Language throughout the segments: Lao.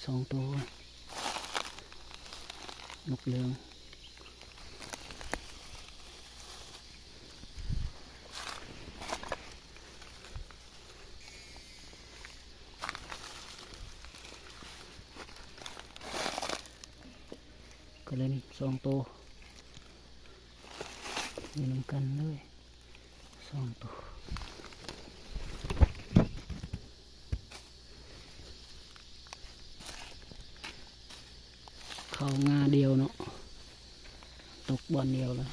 ສອງໂຕ ນົກເຫຼືອງ ກະເລັນສອງໂຕ ຢູ່ນຳກັນເລີຍສອງໂຕ. ເຂົ້າງ່າດຽວເນາະ ຕົກບ່ອນດຽວແລ້ວ.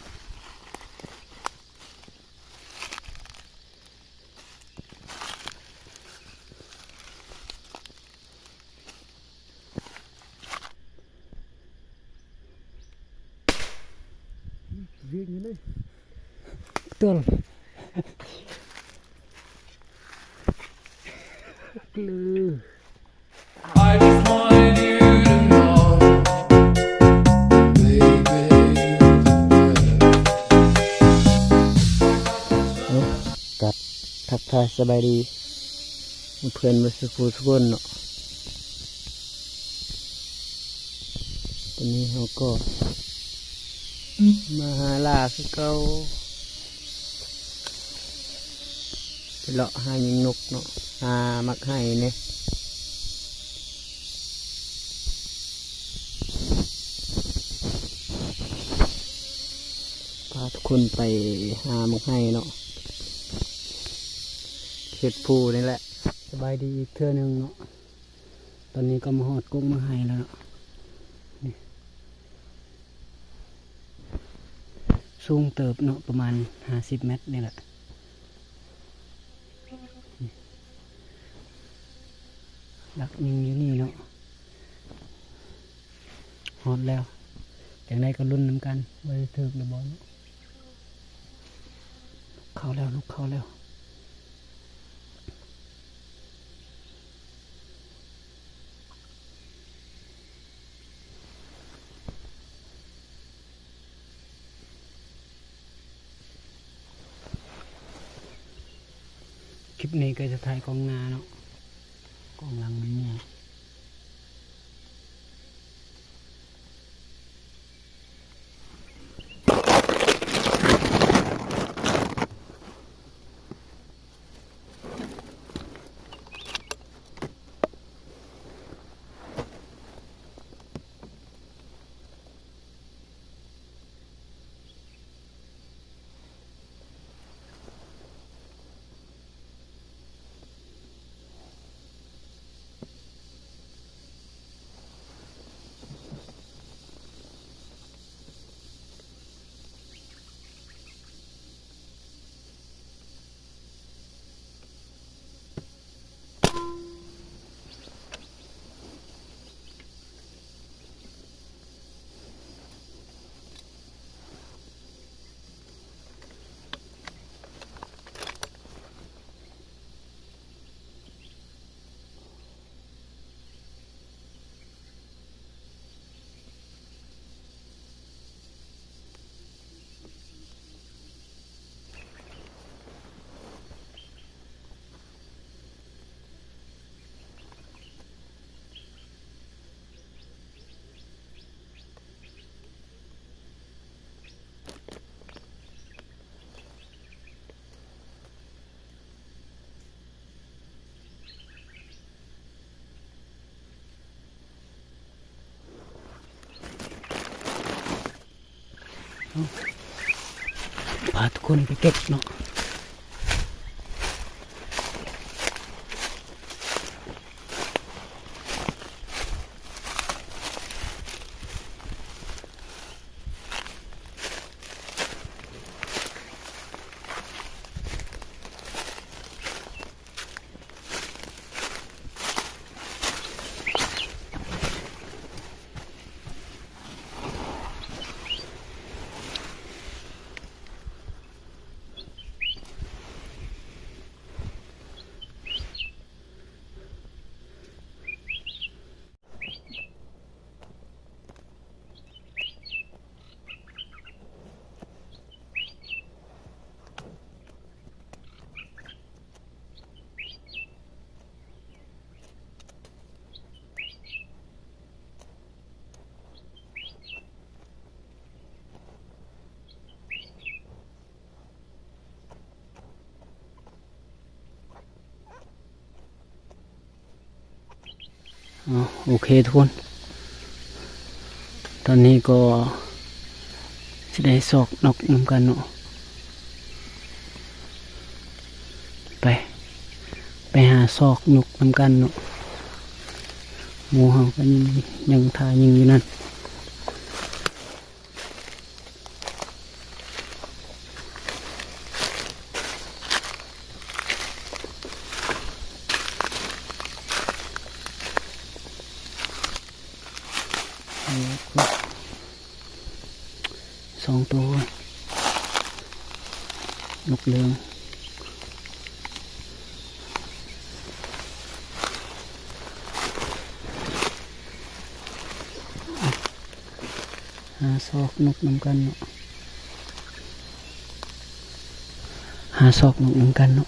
ເວກນີ້ເລີຍ ຕົວ ເລີຍ. I just wanted you to know, baby, ເອົາ ກັບທັກທາຍສະບາຍດີເພື່ອນເບິດສູ່ຜູ້ສູ່ຄົນເນາະ. ຕອນນີ້ເຮົາກໍມາຫາຫຼ້າຄືເກົ່າ ໄປເລາະຫາຍິງນົກເນາະ ຫາໝາກໄຮແດ່. ພາທຸກຄົນໄປຫາໝາກໄຮເນາະ ເຂດພູນີ້ແຫຼະ. ສະບາຍດີອີກເທື່ອໜຶ່ງເນາະ. ຕອນນີ້ກໍມາຮອດກົກໝາກໄຮແລ້ວເນາະ ນີ້ ສູງເຕີບເນາະ ປະມານຫ້າສິບແມັດນີ້ແຫຼະ. ຫຼັກຍິງຢູ່ນີ້ເນາະ ຮອດແລ້ວ. ຈັ່ງໃດກໍລຸ້ນນຳກັນວ່າຈະຖືກຫຼືບໍ່ເນາະ. ເຂົ້າແລ້ວ ນົກເຂົ້າແລ້ວ. ຄລິບນີ້ກໍຈະຖ່າຍກ້ອງໜ້າເນາະ ກ້ອງຫຼັງມັນເມື່ອຍ. ເອົາ ພາທຸກຄົນໄປເກັບເນາະ. ເ ເອົາ ໂອເຄທຸກຄົນ ຕອນນີ້ກໍຊິໄດ້ຊອກນົກນຳກັນເນາະ ໄປ ໄປຫາຊອກນົກນຳກັນເນາະ ໝູ່ເຮົາກໍຍັງ ຍັງຖ້າຍິງຢູ່ນັ້ນ. ສອງໂຕ ນົກເຫຼືອງ. ຫາຊອກນົກນຳກັນເນາະ ຫາຊອກນົກນຳກັນເນາະ.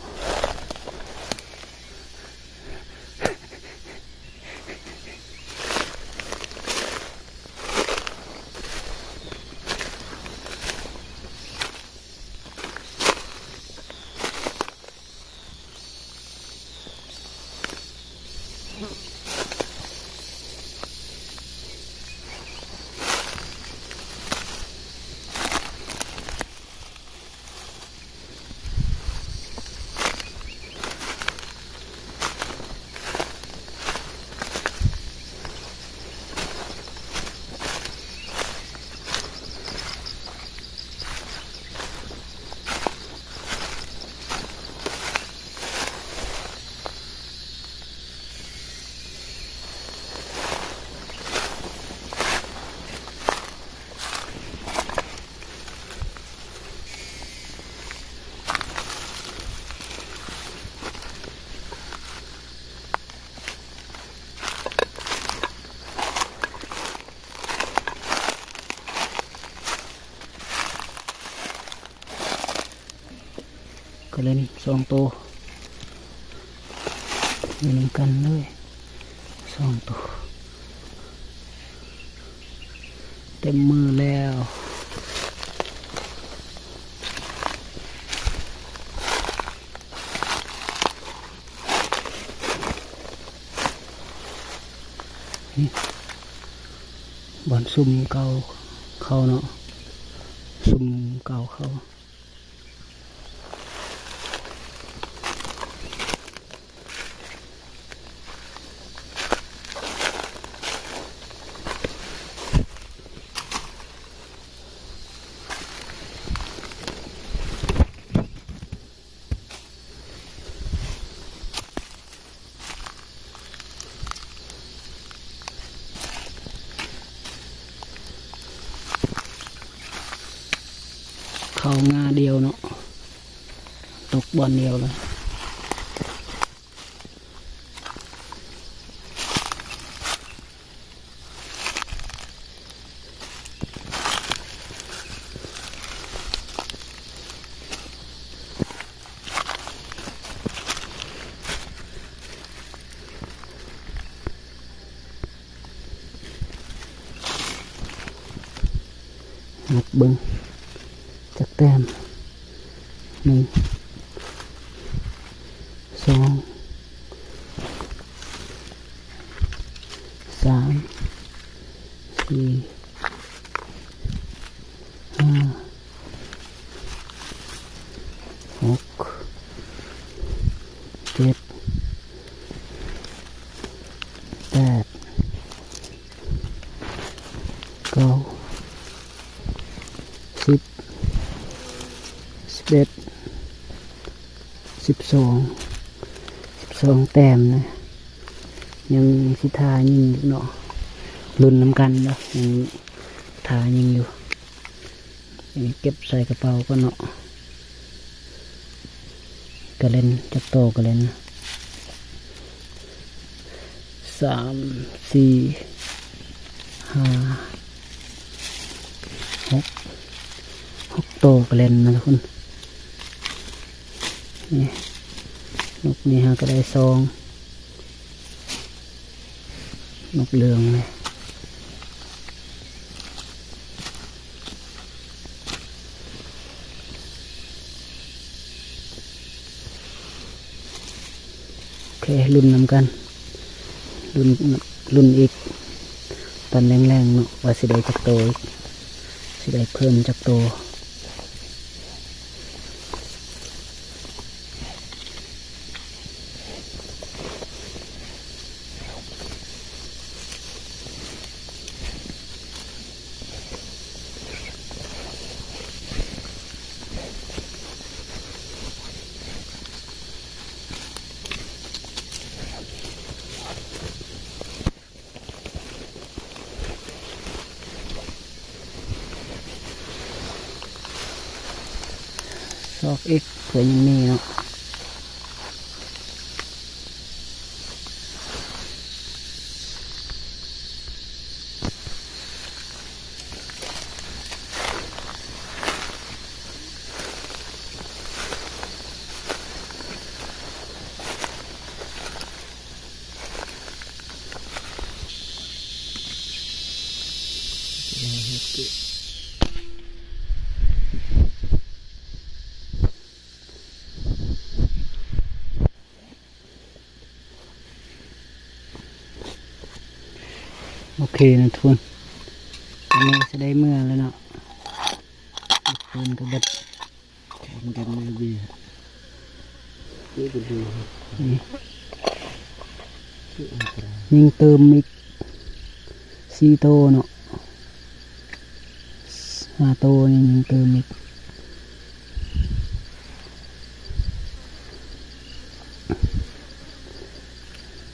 ກະເລັນສອງໂຕ ຢູ່ນຳກັນເລີຍ ສອງໂຕ ເຕັມມືແລ້ວ. ນີ້ ບ່ອນຊຸມເກົ່າເຂົາເນາະ ຊຸມເກົ່າເຂົາ. ເຂົ້າງ່າດຽວເນາະ ຕົກບ່ອນດຽວເລີຍ. ນັບເບິ່ງຈັກແຕ້ມ ໜຶ່ງ ສອງ ສາມ ສີ່ ຫ້າ ຫົກ ເຈັດ ແປດ ເກົ້າ ສິບ ສິບເອັດ ສິບສອງ ສິບສອງແຕ້ມນະ ຍັງຊິຖ້າຍິງຢູ່ເນາະ ລຸ້ນນຳກັນເນາະ ຍັງຖ້າຍິງຢູ່. ເກັບໃສ່ກະເປົາກ່ອນເນາະ ກະເລັນຈັກໂຕ ກະເລັນ ສາມ ສີ່ ຫ້າ ຫົກ ຫົກໂຕ ກະເລັນນະທຸກຄົນ. ນີ້ ນົກນີ້ເຮົາກະໄດ້ສອງ ນົກເຫຼືອງນີ້ ໂອເຄ ລຸ້ນນຳກັນ ລຸ້ນ ລຸ້ນອີກຕອນແລງໆເນາະ ວ່າຊິໄດ້ຈັກໂຕອີກ ຊິໄດ້ເພີ່ມຈັກໂຕ. ຊອກອີກ ເພື່ອຍັງມີເນາະ. ໂອເຄນະທຸກຄົນ ຕອນນີ້ກໍຊິໄດ້ເມືອແລ້ວເນາະ ເປັນກະເບິດ ແຂ່ງກັນເລີຍເບຍ ນີ້ກໍດີ ນີ້ ນີ້ອັນຕະລາຍ ຍັງເຕີມອີກ ສີ່ໂຕເນາະ ຫ້າໂຕນີ້ຍັງເຕີມອີກ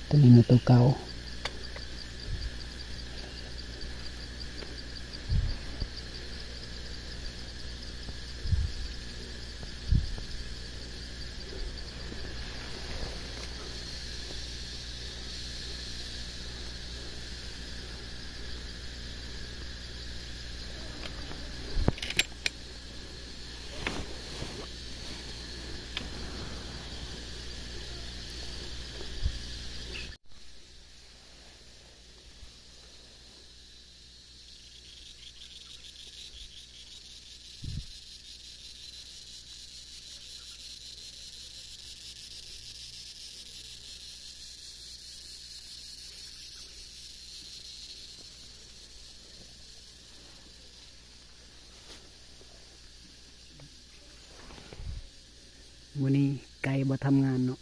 ໂຕນີ້ແມ່ນໂຕເກົ່າ. ມື້ນີ້ໄກ່ບໍ່ທຳງານເນາະ.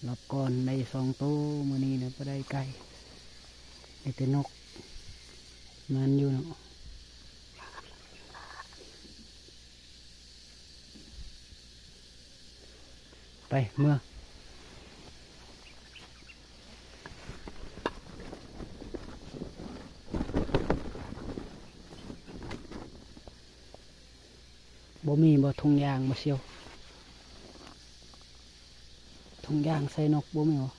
ລອບກ່ອນໄດ້ສອງໂຕ ມື້ນີ້ນະບໍ່ໄດ້ໄກ່ ໄດ້ແຕ່ນົກ ມັນຢູ່ເນາະ. ໄປເມືອ ບໍ່ມີບໍ່ ຖົງຢາງບໍ່ສ່ຽວ ຖົງຢາງໃສ່ນົກບໍ່ມີບໍ່?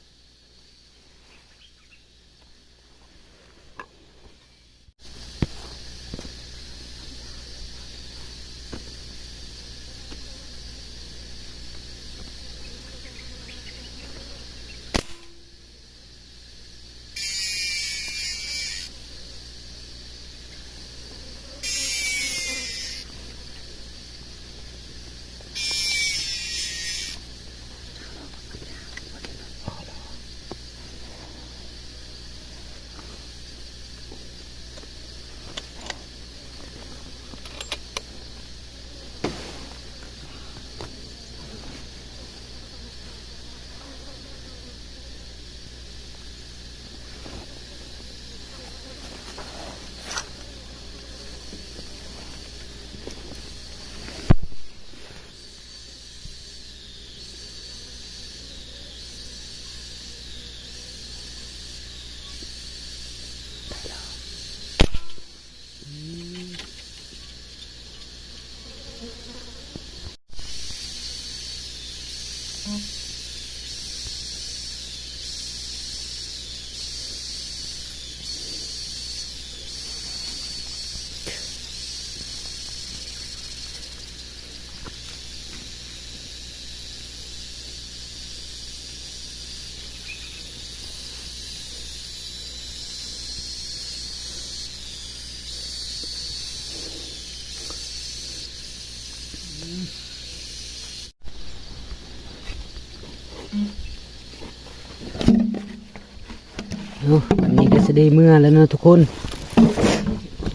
ເນາະ ບັດນີ້ກໍຊິໄດ້ເມືອແລ້ວເນາະທຸກຄົນ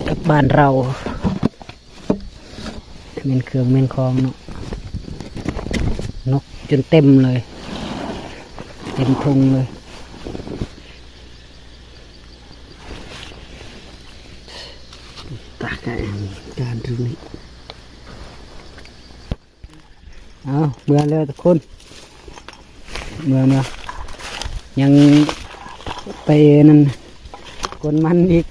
ກັບບ້ານເຮົາ. ແມ່ນເຄື່ອງແມ່ນຂອງເນາະ ນົກຈົນເຕັມເລີຍ ເຕັມຖົງເລີຍ. ຕາກແກການຕຣງນີ້ ເອົາ ເມືອແລ້ວທຸກຄົນ ເມືອ ເມືອ ຍັງໄປນັ້ນ ກົນມັນອີກ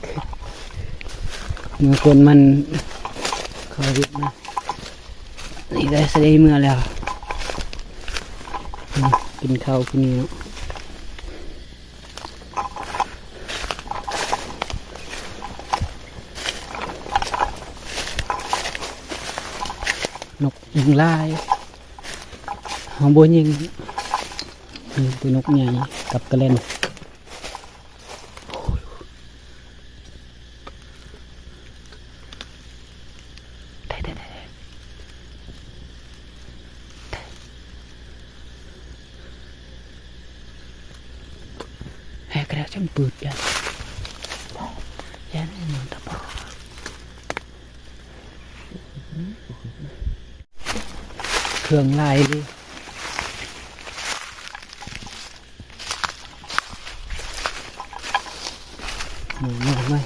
ເມືອກົນມັນ ເຂົ້າອີກນະ. ນີ້ກໍຊິໄດ້ເມືອແລ້ວ ກິນເຂົ້າກິນນີ້ເນາະ. ນົກຍັງຫຼາຍ ເຮົາບໍ່ຍິງ ມີແຕ່ນົກໃຫຍ່ກັບກະແລັນ. ເຄື່ອງຫຼາຍເລີຍ ມາ ມາ ມາ.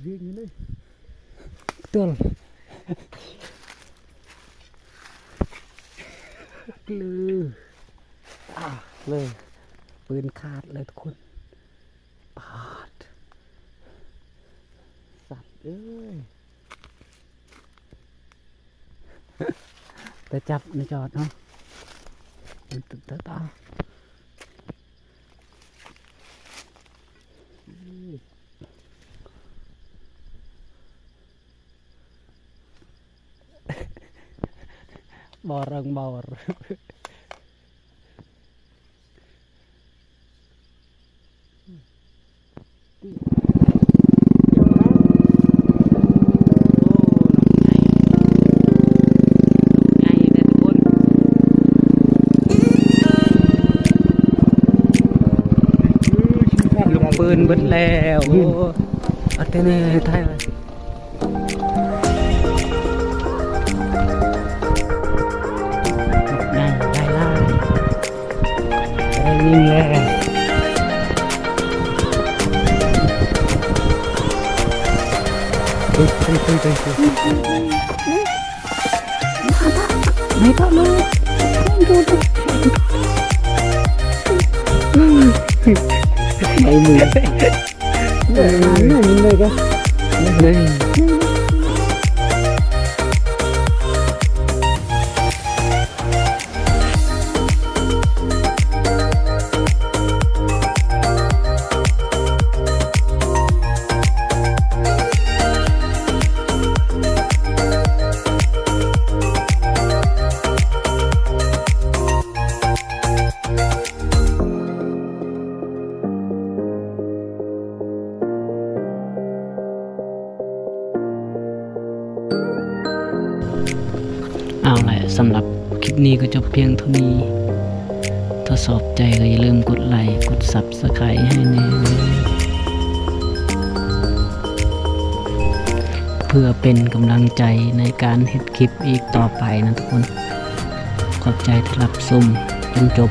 ເວງຢູ່ເລີຍ ຕົວ ລື ອາ ເລີຍ ປືນຂາດເລີຍທຸກຄົນ ປາດ ສັດເອີຍ. ໄປຈັບໃນຈອດເນາະ ຕາ ຕາ ຕາ ບໍ່ເລິງບໍ່. ລູກປືນເບິດແລ້ວ ອືມ ເອົາແຕ່ໃນໄທ ໄດ້ຫຼາຍ ໄດ້ຍິງແລ້ວ ເຮີ້ຍ ເຮີ້ຍ ເຮີ້ຍ ເຮີ້ຍ ເຮີ້ຍ ໄປມື. ເອີ ເອີ ເອີ ເອີ.ເອົາແຫຼະ ສຳລັບຄລິບນີ້ກໍຈົບພຽງເທົ່ານີ້. ຖ້າຊອບໃຈກໍຢ່າລືມກົດໄລ ກົດຊັບສະໄຄຣບໃຫ້ແດ່ ເພື່ອເປັນກຳລັງໃຈໃນການເຮັດຄລິບອີກຕໍ່ໄປນະທຸກຄົນ. ຂອບໃຈທີ່ຮັບຊົມຈົນຈົບ.